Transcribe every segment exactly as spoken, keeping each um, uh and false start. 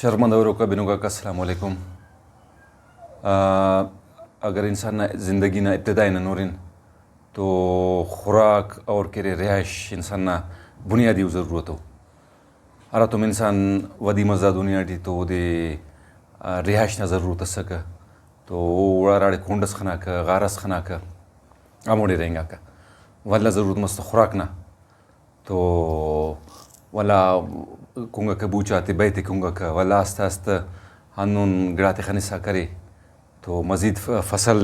شرفمند اوروکا بنوکاک، السلام علیکم۔ آ، اگر انسان نا زندگی نا ابتدا ءِ نن ہُرن تو خوراک اور کہ ارے رہائش انسان نا بنیادی ضرورت ءِ۔ ہراتم انسان ودی مزا دنیا ٹی تو اودے، آ، رہائش نا ضرورت اسکہ، تو او ہراڑے کنڈ ئس خناکہ، غار ئس خناکہ، ہموڑے رہینگاکہ۔ ولدا ضرورت مس تو خوراک نا، تو ولدا کنگکہ، بوچ آتے بئے تے کنگکہ، ولدا آستہ آستہ ہندن گڑاتے خنسا کرے۔ تو مزید ف-، فصل،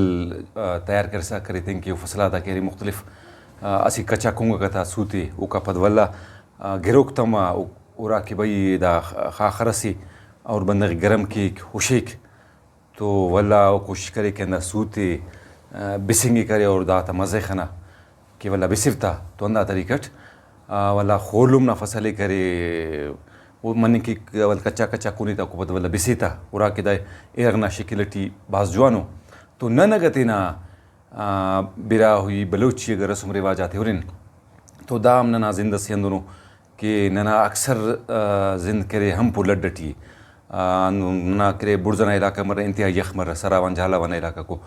آ، تیار کرسا کرے تینکہ، او فصل آتا کہ ارے مختلف، آ، اسہ کچا کنگکہ تا سو تے، اوکا پد ولدا، آ، گروک تما، او-، ہرا کہ بھئی دا خ-، خاخر ئسے اور بندغ ئے گرم کیک، ہشیک، تو ولدا او کوشش کرے کہ ہندا سو تے، آ، بسنگ ئے کرے اور داتا مزہ ئے خنا۔ کہ ولدا بسر تا، تو ہندا طریقہ ئٹ، آ، ولدا خولم نا فصل ئے کرے، او مننگ کیک ولدا کچا کچا کنے تا، اوکا پد ولدا بسے تا، ہرا کہ دا ایرغ نا شکل ئٹی بھاز جوانو۔ تو نن اگہ تینا، آ، براہوئی بلوچی اگہ رسم رواج آتے ہُرن، تو دا ہم ننا زند ئسے ہندنو کہ ننا اکثر، آ، زند کہ ارے ہمپ و لڈ ئٹی ءِ۔ آ، ہندن ننا کہ ارے بڑز ئنا علاقہ مریرہ، انتہائی یخ مریرہ، سراوان جھالاوان نا علاقہ کو۔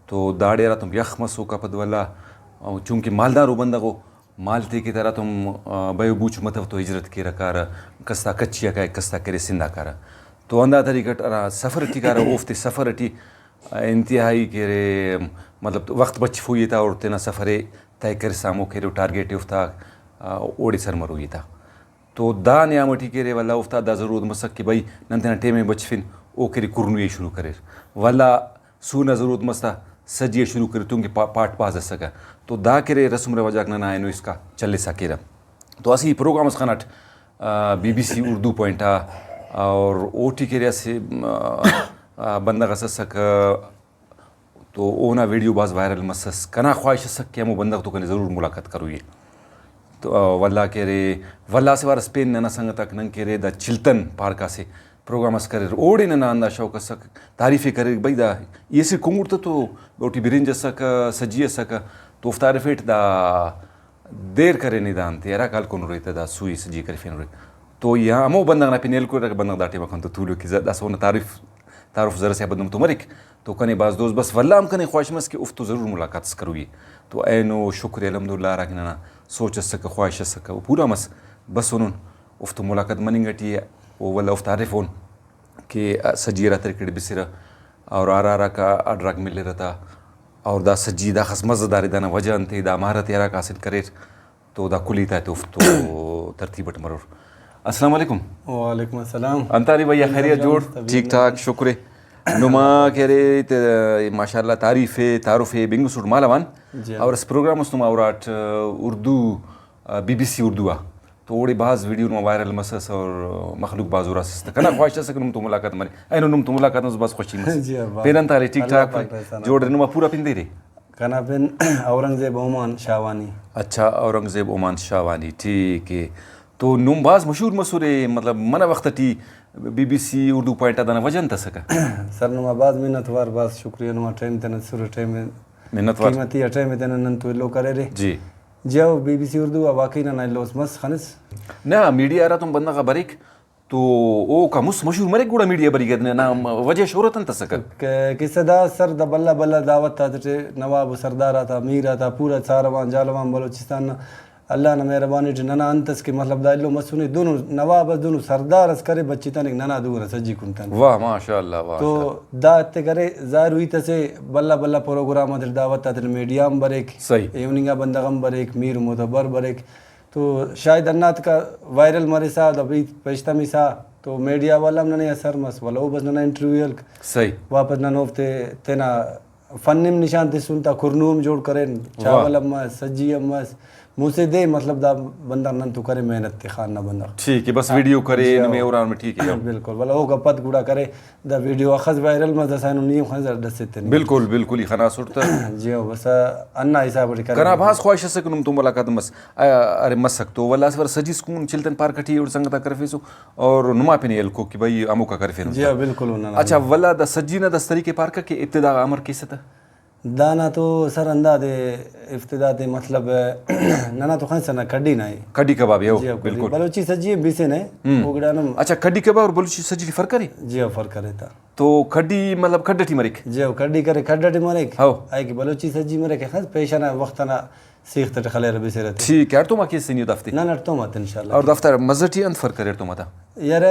تو داڑے ہراتم یخ مس اوکا پد ولدا، آ، چونکہ مالدارو بندغ ءُ، مال تے کہ ہراتم، آ، بئے و بوچ متو تو ہجرت کیرہ کارہ، کس تا کچھی آ کائک، کس تا کہ ارے سندھ آ کارہ۔ تو ہندا طریقہ ئٹ ہرا سفر ٹی کارہ، اوفتے سفر ٹی انتہائی کہ ارے، مطلب، وخت بچفوئی ئے تا اور تینا سفر ئے طے کرسا ہمو کہ ارے ٹارگٹ ئے اوفتا، آ، اوڑے سر مروئی ئے تا۔ تو دا نیام ٹی کہ ارے ولدا اوفتا دا ضرورت مسک کہ بھئی نن تینا ٹائم ئے بچفن، او کہ ارے کرنوئی ئے شروع کریر۔ ولدا سو نا ضرورت مس تا سجی ئے شروع کریر، چونکہ پا-، پاٹ بھاز اسکہ۔ تو دا کہ ارے رسم رواج آک ننا اینو اسکا چلسا کیرہ۔ تو اسہ ای پروگرام اس خناٹ، آ، be B C Urdu point آ، اور اوٹی کہ ارے اسہ، آ، آ، بندغ اس اسکہ، تو اونا ویڈیو بھاز وائرل مسس۔ کنا خواہش اسک کہ ہمو بندغ تو کنے ضرور ملاقات کروئی ئے۔ تو، آ، ولدا کہ ارے، ولدا اسہ وار اس پین ننا سنگت آک نن کہ ارے دا چلتن پارک آ اسہ پروگرام اس کریر، اوڑے ننا ہندا شوق اسک، تعریف ئے کریر، بھئی دا ای اسہ کنگرتے تو اوٹی برنج اسکہ، سجی اسکہ، تو اوفتا ہرفیٹ دا دیر کرینے دا انتے، ہرا کال کنرے تہ دا سوئی سجی کرفینرے۔ تو یا ہمو بندغ نا پن ہیل کرے، بندغ دا ٹائما کنتو تولوک کہ داسہ اونا تعریف، تعارف زرس آ بندغ تو مریک۔ تو کنے بھاز دوست بس، ولدا ہم کنے خواہش مس کہ اوفتو ضرور ملاقات اس کروئی۔ تو اینو شکر الحمدللہ، ہراکہ ننا سوچ اسکہ، خواہش اسکہ، او پورا مس۔ بس اونن اوفتو ملاقات مننگ ٹی ءِ، او ولدا اوفتا ہرفون کہ سجی ہرا طریقہ ٹی بسرہ اور ہرا ہراکا آرڈراک ملرہ تا، اور دا سجی داخس مزہ دارے، دانا وجہ انتے، دا مہارت ئے ہراکا حاصل کریر، تو دا کل ہیت آتے اوفتو ترتیب اٹ مرور۔ السلام علیکم۔ وعلیکم السلام۔ انت ارے بھیا، خیریت جوڑ؟ طبیعت ٹھیک ٹھاک، شکر اے۔ نما کہ ارے تے ماشاءاللہ تعریف اے، تعارف اے، بنگسٹ مالوان۔ جی۔ اور اس پروگرام اس نما اراٹ اردو، آ، بی بی سی اردو آ۔ تو اوڑے بھاز ویڈیو نما وائرل مسس اور مخلوق بھاز اراس اس تہ۔ کنا خواہش اسکہ نم تو ملاقات مرے۔ اینو نم تو ملاقات مس، بھاز خوشی مس۔ جی ابا۔ پین انت ارے، ٹھیک اللہ ٹھاک؟ پاک احسان جوڑ اے۔ نما پورا پن دے رے؟ کنا پن اورنگزیب اومان شاہوانی۔ اچھا، اورنگزیب اومان شاہوانی، ٹھیک اے۔ تو نم بھاز مشہور مسرے، مطلب، منہ وخت ٹی B B C Urdu point آ دانا وجہ انت اسکہ؟ سر، نما بھاز منت وار، بھاز شکریہ، نما ٹائم تینا تسرہ، ٹائم منت وار۔ قیمتی آ ٹائم تینا نن تو ایلو کریرے۔ جی۔ جی ہو، بی بی سی اردو آ واقعی ننا ایلو اس مس خنس۔ نہ، میڈیا ہراتم بندغ آ بریک، تو اوکا مست مشہور مریک، گڑا میڈیا بریک نا وجہ شہرت انت اسکہ؟ ک-، کسہ دا سر، دا بھلا بھلا دعوت آتیٹی نواب و سردار آتا، میر آتا، پورا ساروان جہلاوان بلوچستان نا اللہ نا مہربانی ٹی ننا انت اس کہ مطلب دا ایلو مسنے، دنو نواب اس، دنو سردار اس کرے بچتانک ننا دو ئنا سجی کنتان۔ واہ، ماشاءاللہ، ماشاءاللہ۔ تو دا تے کرے، ظاہر ہیت اسے، بھلا بھلا پروگرام آتیٹی دعوت آتیٹی میڈیا ہم بریک، صحیح۔ ایوننگ آ بندغ ہم بریک، میر مدبر بریک۔ تو شاید ہنداتکا وائرل مرسا، دا ہیت پیشتمسا، تو میڈیا والا ہم ننے اثر مس، ولدا او بس ننا انٹرویو ہلک۔ صحیح۔ واپس نن اوفتے تینا فن ہم نشان تسن تا، کرنو ہم جوڑ کرین، واہ۔ چاول ہم مس، سجی ہم مس، مُسہ دے مطلب دا بندغ نن تو کرے محنت تے خان نا بندغ۔ ٹھیک ہے، بس ویڈیو کرے، جی، نمے ہو۔ اور آرام ٹھیک ہے۔ بالکل، ولدا اوکا پد گڑا کرے۔ دا ویڈیو اخس وائرل مس، داسہ اینو نی ہم خنسہ ڈس ایتنی۔ بالکل، بالکل، ای خناسٹ تہ۔ جی ہو، بس ہندا حساب ٹی کرے۔ کنا بھاز خواہش اسکہ نم تو ملاقات مس-، ا-، ارے مسک تو، ولدا اسہ وار سجی اس کن چلتن پارک ٹی اوڑ سنگت آک کرفیسو اور نما پن ہیل کو کہ بھئی ہموکا کرفینن جی تہ۔ ہو، بالکل، ننا اچھا، بالکل۔ ولدا دا سجی نا دا طریقہ پارک کہ ابتدا غا امر کیسہ تہ؟ دانا تو سر ہندادے ابتدا تے مطلب ننا تو خنسہ نا کڈی نا ءِ۔ کڈی کباب ءِ، ہو، جی، ہو، کڈی۔ بالکل۔ بلوچی سجی ہم بسنے، ہم۔ او گڑا نم اچھا، کڈی کباب اور بلوچی سجی ٹی فرق ارے؟ جی ہو، فرق ارے تا۔ تو کڈی مطلب کڈ ٹی مریک؟ جی ہو، کڈی کرے کڈ ٹی مریک۔ ہو۔ اے کہ بلوچی سجی مریک، خاص پیشن نا وخت انا سیخ تیٹ خلیرہ بسیرہ تے۔ ٹھیک ہے، ہڑتوم آ کیس تینے دافتے؟ نن ہڑتوم آتے انشاءاللہ۔ اور دافتا مزہ ٹی انت فرق ارے ہڑتوم آتا؟ یار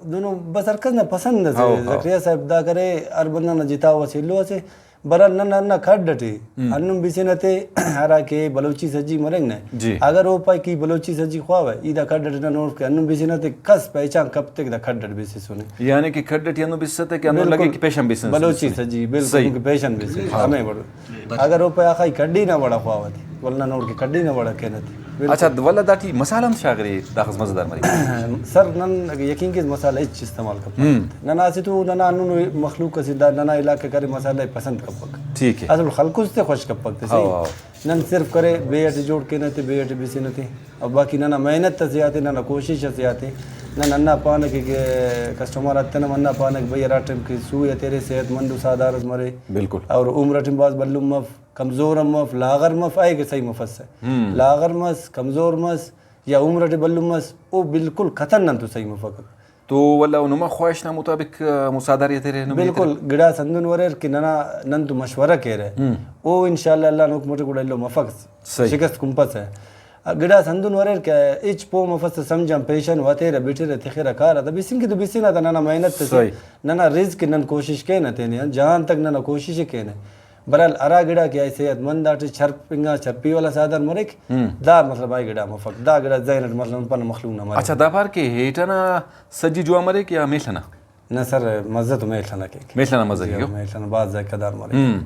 دونوں بس ہر کس نا پسند اسے، ہاؤ، ہاؤ۔ زکریا صاحب دا کرے، ہر بندغ نا جتا و اسہ ایلو اسے، برحال نن ہندا کھڈ اٹی ہم۔ ہندن بسنہ تے ہراکہ بلوچی سجی مرنگ نہ۔ جی۔ اگر او پائے کہ بلوچی سجی خواوہ، ای دا کھڈ اٹی نن اوفک ہندن بسنہ تے کس پہچان کپتک دا کھڈ اٹ بسسنے۔ یعنی کہ کھڈ اٹی ہندن بسسہ تے کہ ہندن لگے بالکل۔ کہ پیشن بسنہ۔ بلوچی سجی، بالکل، صحیح۔ کہ پیشن بسنہ، ہاں۔ ہمے وڑ۔ اگر او پائے آخائی کھڈی نا وڑا خواوہ تے، ولدا نن اوڑکہ کھڈی نا وڑا کینہ تے۔ بالکل۔ اچھا، ولدا داٹی مسالہ انت شاغرے داخس مزیدار مریک؟ سر، نن یقین کیس مسالہ ہچ استعمال کپک۔ ہم۔ ننا اسہ تو ننا ہندنو مخلوق اسے دا ننا علاقہ کرے مسالہ ءِ پسند کپک۔ ٹھیک ہے۔ اصل خلکس تے خوش کپک تے، ہاؤ، صحیح۔ ہاؤ۔ نن صرف کرے بے اٹی جوڑ کینہ تے، بے اٹی بسنہ تے۔ اور باقی ننا محنت اسے آتے، ننا کوشش اسے آتے۔ نن ہندا پانہ کہ، کہ کسٹمر آتے نن ہندا پانہ کہ بھئی ہرا ٹائم کہ سوئی آ تیرے صحت مند و ساہدار اس مرے۔ بالکل۔ اور عمر اٹی بھاز بھلن مف، کمزور ہم مف، لاغر مف، اے کہ صحیح مفسہ۔ ہم۔ لاغر مس، کمزور مس، یا عمر اٹی بھلن مس، او بالکل قطعاً نن تو صحیح مفک۔ تو ولدا او نما خواہش نا مطابق، آ، مساعدہ ارے تیرے نمے بالکل، تیرے۔ گڑاس ہندن اریر کہ ننا، نن تو مشورہ کیرہ۔ ہم۔ او انشاءاللہ اللہ نا حکم اٹ گڑا ایلو مفک، صحیح۔ شکست کنپسہ۔ آ، گڑاس ہندن اریر کہ ہچ پہہ مفسہ سمجھ آن پیشن و ہتیرہ بٹرہ تخرہ کارہ تا بسنگ کہ تو بسنہ تا ننا محنت اسے، صحیح۔ ننا رزق نن کوشش کینہ تینے آن، جہان تک ننا کوشش ءِ کینہ۔ برحال ہرا گڑا کہ آئی صحت مند آٹے چرپ انگا چرپی والا ساہدار مریک، ہم۔ دا مطلب آئی گڑا مفک، دا گڑا ذہن اٹ مطلب پنہ مخلوق نا مریک۔ اچھا، دا پار کہ ہیٹ ئنا سجی جوان مریک یا میڷ ئنا؟ نہ سر، مزہ تو میڷ ئنا کیک۔ میڷ ئنا مزہ جی کیک، ہاں، ہو؟ میڷ ئنا بھاز ذائقہ دار مریک۔ ہم۔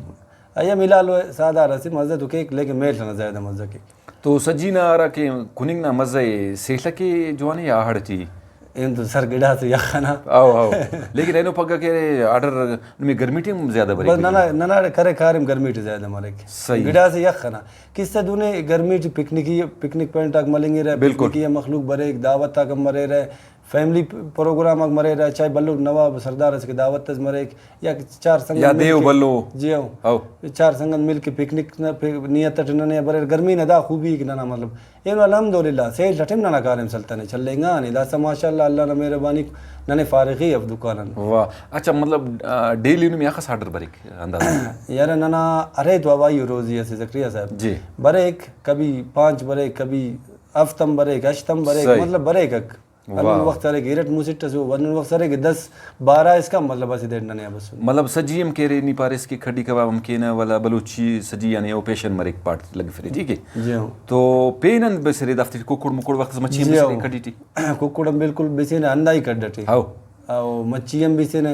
ایا ملال و ساہدار اسے مزہ تو کیک، لیکن میڷ ئنا زیادہ مزہ کیک۔ تو سجی نا ہرا کہ کننگ نا مزہ ءِ سیلہ کہ جوان ءِ یا آہڑ ٹی؟ اینو تو سر گڑاس یخ ئنا۔ او، او۔ لیکن اینو پگہ کہ آرڈر نمے گرمی ٹی ہم زیادہ بریک بس۔ ننا، ننا کرے کاریم گرمی ٹی زیادہ مریک۔ صحیح۔ گڑاس یخ ئنا۔ کسہ دونے گرمی ٹی پکنکی، پکنک پوائنٹ آک ملنگرہ، بالکل۔ پکنکی آ مخلوق بریک، دعوت آک ہم مریرہ، فیملی پ-، پروگرام آک مریرہ، چاہے بھلو نواب سردار ئسے کہ دعوت ئس مریک، یا چار سنگت یا مل دیو کے، بھلو۔ جی ہو۔ ہو۔ چار سنگت مل کے پکنک نا پ-، نیت اٹ ننے آ بریر، گرمی نا دا خوبی ءِ کہ ننا مطلب اینو الحمدللہ سیل اٹ ہم ننا کاریم سلتنے چلینگانے، داسہ ماشاءاللہ اللہ نا مہربانی ننے فارغی اف دکان آن۔ واہ، اچھا، مطلب، آ، ڈیلی نمے اخس آرڈر بریک اندازہ؟ یار ننا ارے تو ہوائی روزی اسے زکریا صاحب۔ جی۔ بریک، کبھی پانچ بریک، کبھی ہفت ہم بریک، ہشت ہم بریک، صحیح۔ مطلب بریک اک۔ واہ۔ ہندن وخت ارے کہ ارٹ مسٹ ئسے، ہندن وخت ارے کہ دس بارہ اسکان مطلب اسہ دے ننے آ بسنے۔ مطلب سجی ہم کیرے، نی پاریس کہ کھڈی کباب ہم کینہ، ولدا بلوچی سجی یعنی او پیشن مریک پاٹ لگفرے، ٹھیک ہے؟ جی ہاں۔ تو پین انت بسرے دافتے ٹی؟ ککڑ مکڑ وخت مچھی ہم جی بسرے ہاں۔ کھڈی ٹی؟ ککڑ ہم بالکل بسینہ ہنداہی کھڈ ٹی۔ ہاؤ۔ او مچھی ہم بسینہ،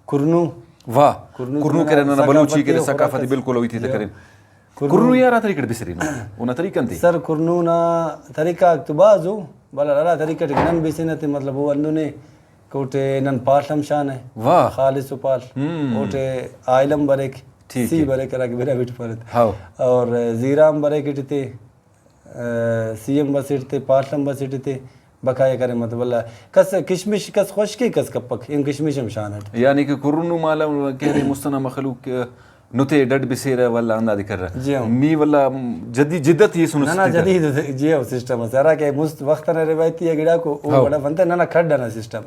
کرنو۔ واہ۔ کرنو تو کرنو ننا کہ ننا ثقافتی بلوچی کہ او ثقافتی خوراک اس۔ بالکل او ہیتے جی ہاں۔ تکرین۔ کرنو۔ کرنو یار آ طریقہ ٹی بسرینو؟ اونا طریقہ انتے؟ سر کرنو نا طریقہ آک تو بھاز ءُ، بلہ ہرا طریقہ ٹی نن بسنہ تے مطلب او ہندن ءِ کہ اوٹے نن پاڷ ہم شانہ۔ واہ۔ خالص ءُ پاڷ۔ ہم۔ اوٹے آئل ہم بریک، ٹھیک سی ہے۔ بریک ہراکہ براہوئی ٹی پارہ۔ ہاؤ۔ اور زیرہ ہم بریک ایٹی تے، آ، سی ہم بس ایٹی تے، پاڷ ہم بس ایٹی تے۔ بقایا کرے مطلب اللہ کس کشمش کس خوش کے کس کپک، ایم کشمش ہم شان اٹ۔ یعنی کہ کرنو مالو کہ ارے مست ئنا مخلوق نتے ڈڈ بسیرہ ولدا ہندادے کرہ۔ جی ہاں۔ نی ولدا جدید جدت ہی سنس نہ، نہ، تیتہ۔ جدید جی ہاں سسٹم اس ہرا کہ مست وخت ئنا روایتی آ گڑاکو او ہاؤ۔ وڑ اف انتئے ننا کھڈ ئنا سسٹم۔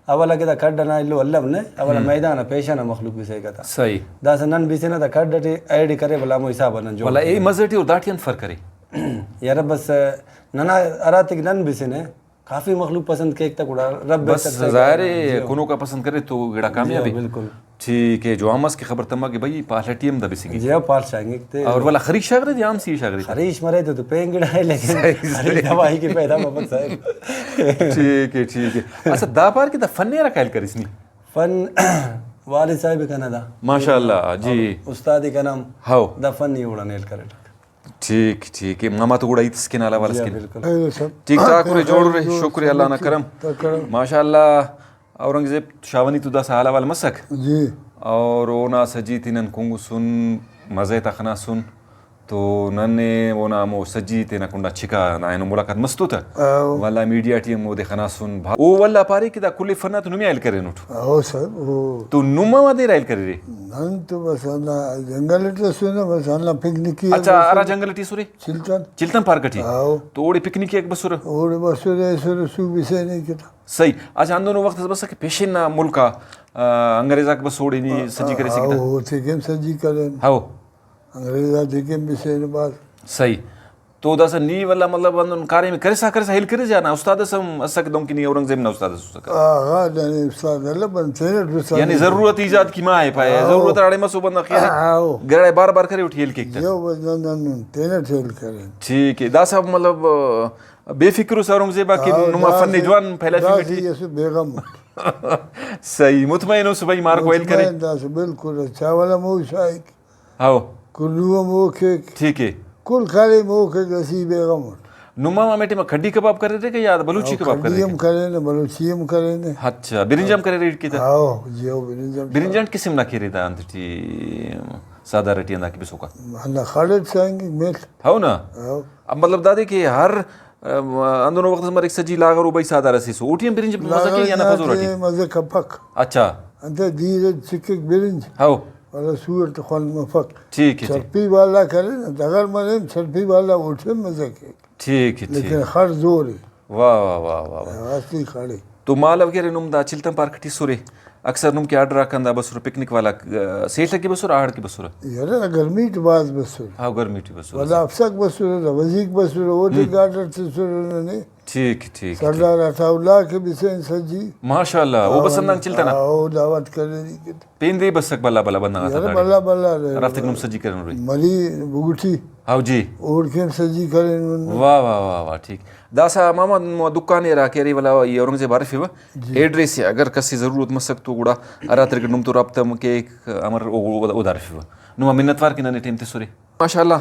اولا کہ دا کھڈ ئنا ایلو الو نہ، اولا ہم۔ میدان آ پیشن آ مخلوق بسیکہ تا۔ صحیح۔ داسہ نن بسینہ دا کھڈ ئٹی ایڈ کرے ولدا ہمو حساب آ نن جوڑ ولدا اے کرے۔ مزہ ٹی اور داٹی انت فرق ارے؟ یار بس ننا ہراتیک نن بسنہ کافی مخلوق پسند کیک تا گڑا رب بس ایتک سائیکل ظاہر نا، اے جی ہاں۔ کنوکا پسند کرے تو گڑا جی ہاں، کامیاب اے۔ بالکل۔ ٹھیک اے، جوان مس کہ خبر تما کہ بھئی پاڷ ٹی ہم دا بسنگک۔ جی ہاں، پالیش شاغنگک تے۔ اور ولدا خریش شاغرے یا ہم سی شاغرے تا؟ خریش مرے تو، تو پین گڑا اے، لیکن صحیح، صحیح۔ خریش دوائی کہ پیدا مفک صاحب۔ ٹھیک اے، ٹھیک اے۔ اچھا، دا پار کہ دا فن ارا قائل کریس نی؟ فن والد صاحب کنا دا۔ ماشاءاللہ، جی۔ استاد کنا ہم ہاؤ۔ دا فن ای اوڑان ہیل کریٹک۔ ٹھیک، ٹھیک۔ ماما تو گڑا ہیت اس کن حال احوال اس جی، کن۔ بالکل۔ خیر سر۔ ٹھیک ٹھاک ارے، جوڑ ارے، جوڑ، شکر اے اللہ نا سلامتی، کرم۔ تکڑ۔ ماشاءاللہ، اورنگزیب شاہوانی تو داسہ حال احوال مسک۔ جی۔ اور اونا سجی تے نن کنگسن، مزہ ئے تخناسن۔ تو نن اونا ہمو سجی تینا کنڈا چکا، دا اینو ملاقات مس تو تہ۔ ہاؤ۔ ولدا میڈیا ٹی ہم اودے خناسن۔ بھا-، او ولدا پارے کہ دا کل فن آتے نمے آ ہیل کرینٹ۔ ہاؤ سر، او۔ تو نم ہم دیر آ ہیل کریرے؟ نن تو بس ہندا جنگل اٹ اسنہ، بس ہندا پکنکی آ اچھا، ہرا بسنہ۔ جنگل ٹی اسرے؟ چلتن۔ چلتن پارک ٹی؟ ہاؤ۔ تو اوڑے پکنکی آک بسرہ؟ اوڑے بسرہ، ایسرہ، سو بسینے کہ تا۔ صحیح۔ اچھا، ہندنو وخت اس بسکہ پیشن نا ملک آ، آ، انگریز آک بس اوڑے نی سجی کریسے کہ تا؟ ہاؤ، اوتیکن سجی کرین۔ ہاؤ۔ انگریز آتیکن بسینے بھاز۔ صحیح۔ تو داسہ نی ولدا مطلب ہندن کاریم کرسا کرسا ہیل کریس یا نا؟ استاد اس ہم اسکہ، دنکہ نی اورنگزیب نا استاد اس اسکہ؟ آ، غا ننے استاد البن تینٹ استاد یعنی اس۔ ضرورت ایجاد کی ما ہے پائے، ہاؤ۔ ضرورت اڑے مسو بندغ خیال ہاؤ۔ گڑا بار بار کرے اٹھی ہیل کیک تا۔ یو بندغ نن تینٹ ہیل کرین۔ ٹھیک ہے، داسہ مطلب، آ، بے فکر اس اورنگزیب آ کہ ہاؤ، نما فن داسہ، جوان پھیلافنگ داسہ ٹی۔ یس بیغم۔ صحیح، مطمئن اس بھائی مارکو ہیل کرے۔ مطمئن داسہ بالکل، چاول ہم او شائک۔ ہاؤ۔ کلو ہم او کیک۔ ٹھیک ہے۔ کل کاریم او کیک، اسہ بیغم اٹ۔ نما ہمے ٹائم آ کڈی کباب کریرے کہ یا بلوچی ہاؤ، کباب کڈی کریرے؟ ہم کرینے، بلوچی ہم کرینے۔ اچھا، برنج ہم کریرے ایٹ کہ تا؟ ہاؤ، جی ہاؤ، برنج ہم۔ برنج انت قسم نا کیرے دا انت ٹی؟ سادار ٹی ہندا کہ بسوکا؟ ہندا خڑ اٹ سائنگک میل۔ ہاؤ نا؟ ہاؤ۔ اب مطلب دادے کہ ہر ام، ہندنو وخت اس مریک سجی لاغر و بھئی سادار اسیسو، اوٹی ہم برنج مزہ کیک یا نا نا پزور ٹی؟ تے مزہ کپک۔ اچھا۔ انتئے دیر اٹ چکک برنج۔ ہاؤ۔ ولدا سو اٹ خوند مفک۔ ٹھیک ہے، ٹھیک۔ چرپی والا کرے نا، دغر مرے چرپی والا اوٹی ہم مزہ کیک۔ ٹھیک ہے، ٹھیک۔ لیکن خڑ زور ءِ۔ واہ، واہ، واہ، واہ، واہ۔ ہاں، اصلی خڑ ءِ۔ تو مالو کہ ارے نم دا چلتن پارک ٹی اسرے، اکثر نم کہ آرڈر آک ہندا بسرہ، پکنک والا، آ، سیل ئٹی بسرہ، آہڑ کہ بسرہ؟ یرہ، گرمی ٹی بھاز بسرہ۔ ہاں، گرمی ٹی بسرہ۔ ولدا ہفسک بسرہ، دا وزیک بسرہ، اوٹی ہم۔ آرڈر تسرہ ننے۔ ٹھیک، ٹھیک، ٹھیک۔ سردار عطا اللہ کہ بسین سجی۔ ماشاءاللہ، او بس ہندان چلتن آ؟ ہاں، او دعوت کریری کہ۔ پین دے بسک بھلا بھلا بندغ آتا یار، داڑے۔ بھلا بھلا رے۔ ہرافتے کہ نم سجی کرینرے۔ مری بگٹی۔ ہاؤ جی۔ اوڑکن سجی کرینن۔ واہ، واہ، واہ، واہ، ٹھیک۔ داسہ ماما نما دکان ءِ ہرا کہ ارے ولا ای اورنگزیب آ ہرفیوہ۔ جی۔ ایڈریس ءِ اگر کس ءِ ضرورت مسک تو گڑا ہراتر کہ نم تو رابطہ م-، کیک امر او، او، اودے ہرفیوہ۔ نما منت وار کہ ننے ٹائم تسرے۔ ماشاءاللہ،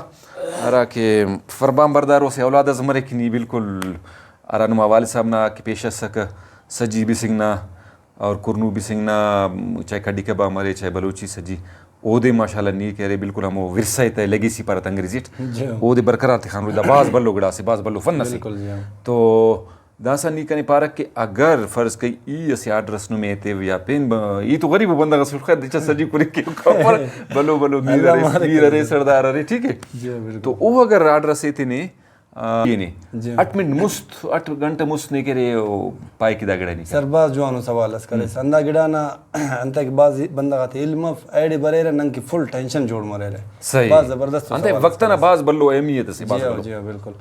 ہرا کہ فرمان بردار اسہ اولاد اس مریک نی بالکل ہرا نما والد صاحب نا کہ پیش اسکہ سجی بسنگ نا اور کرنو بسنگ نا، چاہے کڈی کباب مرے، چاہے بلوچی سجی، اودے ماشاءاللہ نی کہ ارے بالکل ہمو ورثہ ءِ تہ، لیگیسی پارہ انگریزی ٹی، جی۔ اودے برقرار تخانرے۔ دا بھاز بھلو گڑاسے، بھاز بھلو فن اسے۔ بالکل جی، ہاں۔ تو داسہ نی کنے پارہ کہ اگر فرض کئی ای اسہ آرڈر اس نمے ایتیو یا پین ب-، ای تو غریب ءُ بندغ اس، خیر دچا سجی کننگ کیوہ، بھلو بھلو میر اللہ ارے، مارے میر کرے۔ ارے، سردار ارے، ٹھیک ہے؟ جی، بالکل۔ تو او اگر آرڈر اس ایتنے، آ، اینے جی۔ اٹ منٹ مست، اٹ گھنٹہ مست نے کہ ارے او پائے کہ دا گڑا نی کر۔ سر، بھاز جوانو سوال اس کریس۔ ہم۔ ہندا گڑا نا انتئے کہ بھاز بندغ آتے علم اف، ایڑے بریرہ نن کہ فل ٹینشن جوڑ مریرہ۔ صحیح۔ بھاز زبردست انتئے سوال اس وخت ئنا کریس۔ بھاز بھلو اہمیت اسے، بھاز جی ہاں، بھلو۔ جی ہاں، بالکل۔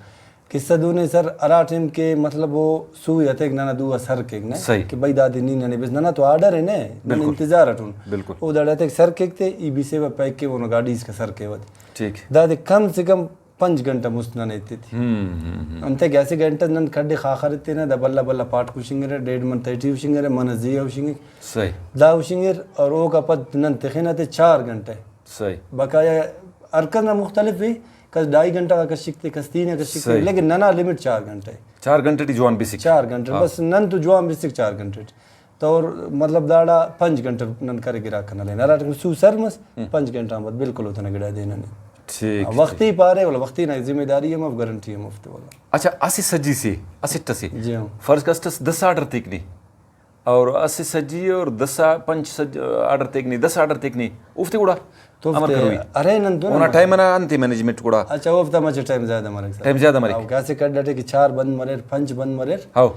قصہ دہنے سر، ہرا ٹائم کہ مطلب او سوئی ہتیک ننا دو آ سر کیک نہ، صحیح۔ کہ بھئی دادے نی ننے بس، ننا تو آرڈر ءِ نہ، نن بالکل۔ انتظار اٹ ان۔ بالکل۔ او داڑے ہتیک سر کیک تے ای بسیوہ پیک کیوہ، اونا گاڈی اسکا سر کیوہ تے۔ ٹھیک۔ دادے کم سے کم پنچ گھنٹہ مست نن ایتیتی۔ ہم، ہم، ہم۔ انتئے کہ اسہ گھنٹہ نن کھڈ ئے خاخر ایتینہ، دا بھلا بھلا پاٹ ہشنگرہ، ڈیڈ من تہٹی ہشنگرہ، من زی آ ہشنگک۔ صحیح۔ دا ہشنگر اور اوکا پد نن تخنہ تے چار گھنٹہ۔ صحیح۔ بقایا ہر کس نا مختلف ءِ، کس ڈھائی گھنٹہ غا کشک تے، کس تین آ کشک تے، صحیح۔ لیکن ننا لمٹ چار گھنٹہ ءِ۔ چار گھنٹہ ٹی جوان بسک۔ چار گھنٹہ، ہاں۔ بس نن تو جوان بسک چار گھنٹہ ٹی۔ تو مطلب داڑا پنچ گھنٹہ نن کرے گڑا کنا لین۔ ہراٹائم سو سر مس، ہم۔ پنچ گھنٹہ آن بعد بالکل اوتینا گڑا دے ننے۔ ٹھیک، وختی ٹھیک۔ پارے، ولدا وختی نا ذمہ داری ہم اف، گارنٹی ہم افتے ولدا۔ اچھا، اسہ سجی سے، اسٹ اسے۔ جی ہاں۔ فرض کر اسٹ اس دس آرڈر تیک نے۔ اور اسہ سجی اور دس آ-، پنچ سج-، آرڈر تیک نے، دس آرڈر تیک نے، اوفتے گڑا تو امر اوفتے کروئی؟ ارے نن تو اونا نا ٹائم ئنا انتے مینجمنٹ گڑا؟ اچھا، اوفتا مچہ ٹائم زیادہ مریک سر۔ ٹائم زیادہ مریک۔ ہاؤ، کہ اسہ کھڈ ئٹے کہ چار بند مریر، پنچ بند مریر۔ ہاؤ۔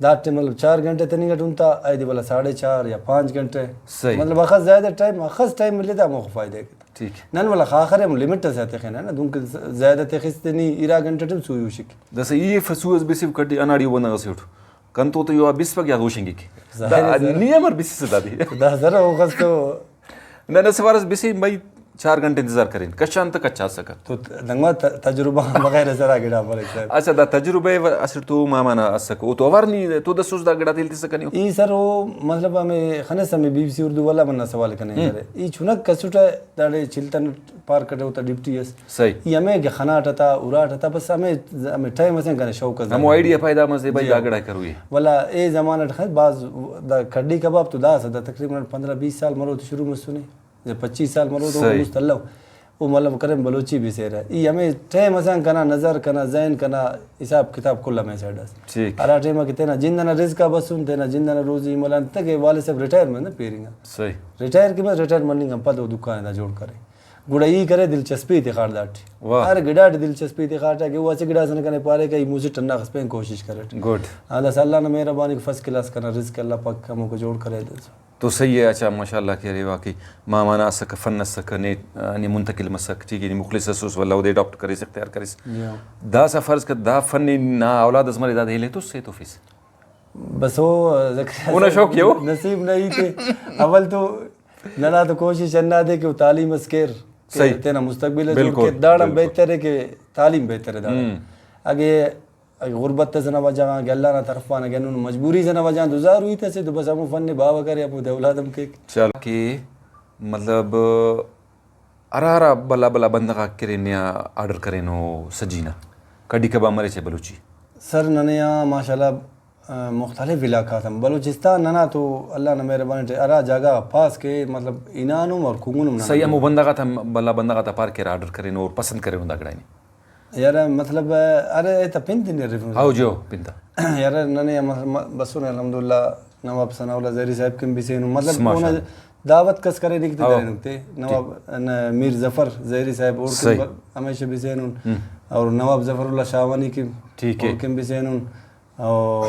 داٹے مطلب چار گھنٹہ تننگ ئٹ ہنتا، ایدے ولدا ساڑھے چار یا پانچ گھنٹہ۔ صحیح۔ مطلب اخس زیادہ ٹائم، اخس ٹائم ملے تا ہموخہ فائدہ ءِ۔ ٹھیک۔ نن ولدا خاخر ہم لمٹ ئسے آ تخنہ نا، دنکہ زیادہ تخس تے نی ارا گھنٹہ ٹی ہم سوئی ہشک۔ داسہ ای فسو اس بسیو کھڈ ئے، اناڑی او بندغ ئسے اٹ۔ کنتو تو یو آ بسپک یا ہوشنگک۔ ظاہر ہے دا سر۔ نی امر بسسہ دادے؟ دا سر اوخس تو۔ نہ، نہ، سوارس بسے بھئی چار گھنٹہ انتظار کرین، کشان تہ کچاسکہ۔ تو دنگا ت-، تجربہ بغیر سرا گڑا مریک سر۔ اچھا، دا تجربہ و اسٹ تو ماما نا اسکہ، او تو اوار نی تو دسوس دا گڑا تیل تسکہ نیو؟ ای سر، او مطلب ہمے خنس ہمے بی بی سی اردو والا مننا سوال کنے ہم۔ کرے۔ ای چنک اسٹہ داڑے چلتن پارک ئٹی اوتا ڈیوٹی ئس۔ صحیح۔ ای ہمے کہ خناٹ ہتا، اراٹ ہتا، بس ہمے، ہمے ٹائم ئسے کنے شوق ئس ہمو داڑے۔ آئیڈیا پیدا مسے بھئی جی۔ دا گڑا کروئی۔ ولا اے زمانہ ٹی خیر بھاز دا کڈی کباب تو داسہ دا تقریباً پندرہ بیس سال مرو تو شروع مسنے، یا پچیس سال مرو تو صحیح۔ مست الو۔ او مطلب کرین بلوچی بسیرہ۔ ای ہمے ٹائم اسے آن کنا نظر، کنا ذہن، کنا حساب کتاب کل ہمے سائیڈ اس۔ ٹھیک۔ ہرا ٹائم آ کہ تینا جند ئنا رزق آ بسن، تینا جند ئنا روزی ملان، تکہ والد صاحب ریٹائر مرینے پیرنگ آ۔ صحیح۔ ریٹائر کہ بس ریٹائر مننگ آن پد او دکان ئے دا جوڑ کرے۔ گڑا ای کرے دلچسپی تخاٹ داٹی۔ واہ۔ ہر گڑاٹ دلچسپی تخاٹہ کہ او اسہ گڑا سے کنے پارے کہ ای مسٹ ہنداخس پین کوشش کریٹ۔ گڈ۔ ہاں، داسہ اللہ نا مہربانی فرسٹ کلاس کنا رزق اللہ پاک ہموکو جوڑ کرے۔ تو صحیح ہے، اچھا، ماشاءاللہ کہ ارے واقعی ماما نا اسکہ فن اسکہ نے، آ، نے منتقل مسک، ٹھیک ہے، نی مخلص اسوس، ولدا اودے اڈاپٹ کریس، اختیار کریس۔ جی ہاں۔ داسہ فرض کر دا فن نا اولاد اس مرے، دادے ہلے تو سے توفیس۔ بس او زکریا اونا صاحب شوق ءِ او۔ نصیب نا ہیت ءِ۔ اول تو ننا تو کوشش ہندادے کہ او تعلیم اس کیر، کہ صحیح۔ تینا مستقبل ءِ جوڑ بالکل، کیر، داڑان بالکل۔ بہتر ءِ کہ تعلیم بہتر ءِ داڑان۔ ہم۔ اگہ اگہ غربت ئس ئنا وجہ غان کہ اللہ نا طرف آن اگہ ہندن مجبوری ئس ئنا وجہ غان تو زارو ہیت اسے تو بس ہمو فن ءِ باوہ کرے، ہمودے اولاد ہم کیک۔ چل کہ مطلب ہرا ہرا بھلا بھلا بندغ آک کہ ارے نے آ آرڈر کرینو سجی نا، کڈی کباب مرے چاہے بلوچی۔ سر ننے آ ماشاءاللہ، آ، مختلف علاقہ آتان بلوچستان ننا تو اللہ نا مہربانی ٹی ہرا جاگہ پاس کہ مطلب ہنانم اور کنگنم ننا۔ صحیح، ہمو بندغ آتا، بھلا بندغ آتا پار کہ ارے آرڈر کرینو اور پسند کرینو دا گڑا نے۔ یار مطلب، ارے ایتا پن تن ارفن۔ ہاؤ جی، ہو، پن تا۔ یار ننے ہم بسنے الحمدللہ، نواب ثناء اللہ زہری صاحب کن بسینن۔ مطلب ماشاءاللہ۔ اونا دعوت کس کرینک تے ہاؤ۔ درینک تے۔ ٹھیک۔ نواب، نہ، میر ظفر زہری صاحب اوڑکن صحیح۔ ب-، ہمیشہ بسینن۔ ہم۔ اور نواب ظفر اللہ شاہوانی کن ٹھیک ہے۔ اوڑکن بسینن۔ اور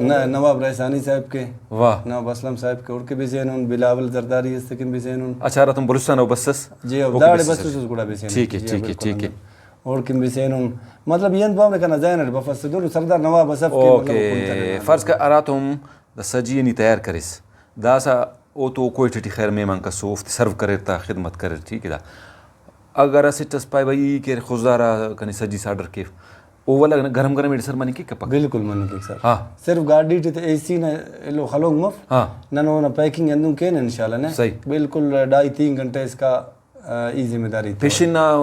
نہ، نواب رئیسانی صاحب کے، واہ۔ نواب اسلم صاحب کے اوڑکن بسینن، بلاول زرداری است کن بسینن۔ اچھا، ہراتم بلوچستان او بسس؟ جی، او اوکے داڑے بسس۔ بسس اس گڑا بسینن۔ ٹھیک ہے، جی، ٹھیک ہے، بالکل ٹھیک ہے۔ ہندن۔ اوڑکن بسینن۔ مطلب، ای انت پاوہ کنا ذہن اٹ بفس، دہن سردار نواب اس اف کہ مطلب او کل اوکے، ترے۔ فرض کر ہراتم دا سجی ءِ نی تیار کریس، داسہ او تو کوئٹہ ٹی خیر مہمان کسو، اوفتے سرو کریر تا خدمت کریر، ٹھیک ہے دا۔ اگر اسٹ اس پائے بھئی ای کہ خضدار آ کنے سجی اس آرڈر کیو، او ولدا گرم گرم ایڑے سر مننگ کیک کپک؟ بالکل مننگ کیک سر۔ ہاں۔ صرف گاڈی ٹی تہ اے سی نا ایلو خلوک مف۔ ہاں۔ نن اونا پیکنگ ہندن کینہ انشاءاللہ نے۔ صحیح۔ بالکل ڈھائی تین گھنٹہ اس کا، آ، ای ذمہ داری تو۔ پیشن نا،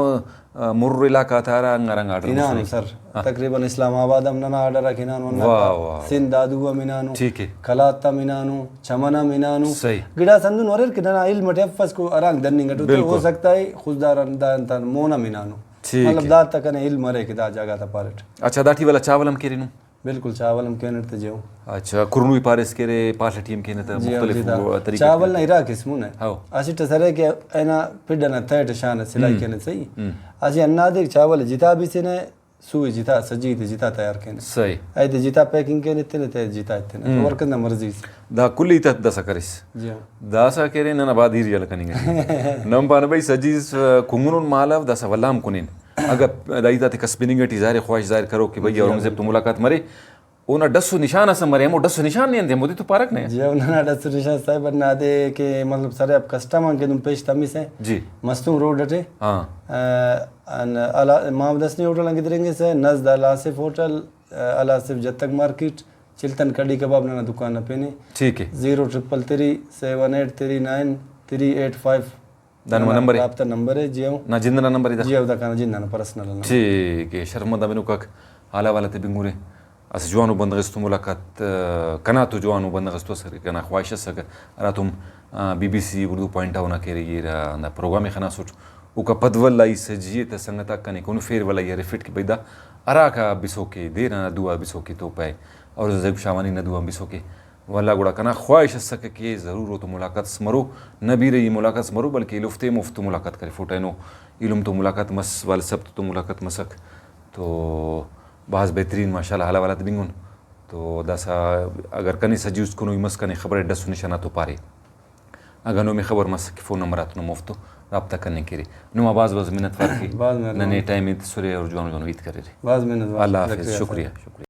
آ، مر علاقہ تا ہرا رنگ آرڈر ہنانو مسنے؟ سر۔ ہاں۔ تقریباً اسلام آباد ہم ننا آرڈر آک ہنانو، ہندا واہ، واہ۔ سندھ دادو ہم ہنانو، ٹھیک ہے۔ قلات ہم ہنانو، چمن ہم ہنانو۔ صحیح۔ گڑاس ہندن اریر کہ ننا علم اٹی افس کو ہرانگ دننگ اٹی تو بالکل۔ ہو سکتا ہے خضدار آن دا انتان مون ہم ہنانو۔ ٹھیک مطلب ہے۔ دا تا کنے علم ارے کہ دا جاگہ تا پاریٹ۔ اچھا، داٹی ولا چاول ہم کیرینو؟ بالکل، چاول ہم کینٹ تہ جیو۔ اچھا، کرنوئی پاریس کہ ارے پالہ ٹی ہم کینہ تہ جی ہاں، مختلف جی دا۔ طریقہ چاول ٹی۔ نا ارا قسم ءِ۔ ہاؤ۔ اسٹ ئس ارے کہ اینا پڈ ئنا تہہ ٹی شانہ سلائی ہم۔ کینہ صحیح۔ ہم۔ اسہ ہندادے چاول جتا بسینہ، سو ئے جتا، سجی تے جتا تیار کینہ۔ صحیح۔ ایتے جتا پیکنگ کینہ، ایتنہ تے جتا ایتنہ۔ ہم۔ ورک نا مرضی سے۔ دا کل ہیت آک داسہ کریس۔ جی ہاں۔ داسہ کہ ارے ننا بادیر یلہ کننگ ٹی۔ نم پانہ بھئی سجی اس کنگنن مالو، داسہ ولدا ہم کنین۔ اگہ دا ہیت آتے کس بننگ ٹی ظاہر خواہش ظاہر کرو کہ بھئی جی ہاں، اورنگزیب تو بالکل۔ ملاقات مرے، اونا ڈس و نشان اس ہم مرے، ہمو ڈس و نشان نے انت ہمودے تو پارک نے؟ جی ہاں، ننا ڈس و نشان صاحب ہندادے کہ مطلب سر آ کسٹم آن کہ دن پیش تمسہ۔ جی۔ مستونگ روڈ اٹی۔ ہاں۔ آ، ان الا-، محمد حسنی ہوٹل آن گدرینگسہ، نزد الآصف ہوٹل، آ، الآصف جتک مارکیٹ، چلتن کڑی کباب ننا دکان نا پن ءِ۔ ٹھیک ہے۔ Zero triple three seven eight three nine three eight five. دا نما نمبر ءِ؟ رابطہ نمبر ءِ، جی ہاں۔ نا جند نا نمبر ءِ دا؟ جی ہاں، دا کنا جند نا پرسنل نمبر۔ ٹھیک ءِ، شرف مند آ بنوکاک حال احوال آتے بنگورے۔ اسہ جوانو بندغ اس تو ملاقات، آ، کنا تو جوانو بندغ اس تو اسکہ، کنا خواہش اسکہ ہراتم، آ، be B C Urdu point آ اونا کہ ارے ای ہرا ہندا پروگرام ءِ خناسٹ، اوکا پد ولدا ای سجی ءِ تہ سنگت آک کنے کنفیر، ولدا ای ہرفیٹ کہ بھئی دا ہراکا بسوکے دیر ئنا دعا بسوکے تو پائے، اور زیب شاہوانی نا دعا بسوکے۔ ولدا گڑا کنا خواہش اسکہ کہ ضرور اوتو ملاقات اس مرو، نہ بیرہ ای ملاقات اس مرو، بلکہ ایلوفتے ہم اوفتو ملاقات کرفوٹ، اینو ایلم تو ملاقات مس، والد صاحب تو ملاقات مسک۔ تو بھاز بہترین ماشاءاللہ حال احوالات بنگن۔ تو داسہ اگر کنے سجی است کنوئی مس، کنے خبر ڈس و نشان آتو پارے، اگہ نمے خبر مس کہ فون نمبر آتون ہم اوفتو رابطہ کننگ کیرے۔ نما بھاز بھاز منت وار کہ بھاز مہربانی۔ ننے ٹائم ءِ تسرے اور جوانو جوانو ہیت کریرے۔ بھاز منت وار۔ اللہ حافظ، شکریہ صاحب۔ شکریہ، شکریہ۔